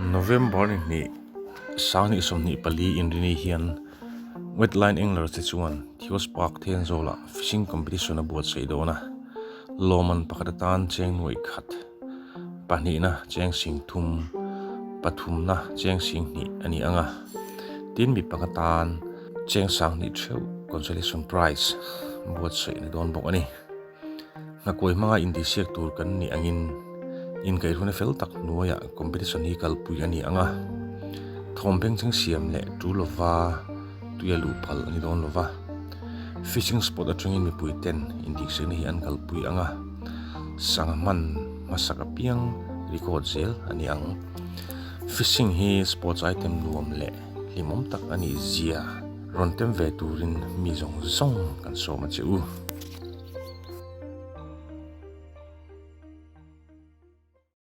November ni hnih 2024 Inrini hian Wetline Anglers te chuan Theos Park Thenzawlah Fishing Competition a buatsaih dawn a, lawmman pakhat atan cheng nuaih khat, pahnihna cheng sing thum, pathumna cheng sing hnih a ni ang a, tin mi panga tan cheng 2000 theuh consolation prize buatsaih a ni dawn bawk a ni. Hnakuai hmanga intihsiak tur kan nih angin inkaihhruaina fel tak hnuaiah competition hi kalpui a ni ang a, thawm bengchheng siam leh tul lova tuia luh phal a ni dawn lova, fishing spot atangin mipui ten intihsiakna hi an kalpui ang a, sangha hman hmasak apiang record zel a ni ang. Fishing hi sports item nuam leh hlimawm tak a nih zia rawn tem ve turin mi zawng zawng kan sawm a che u.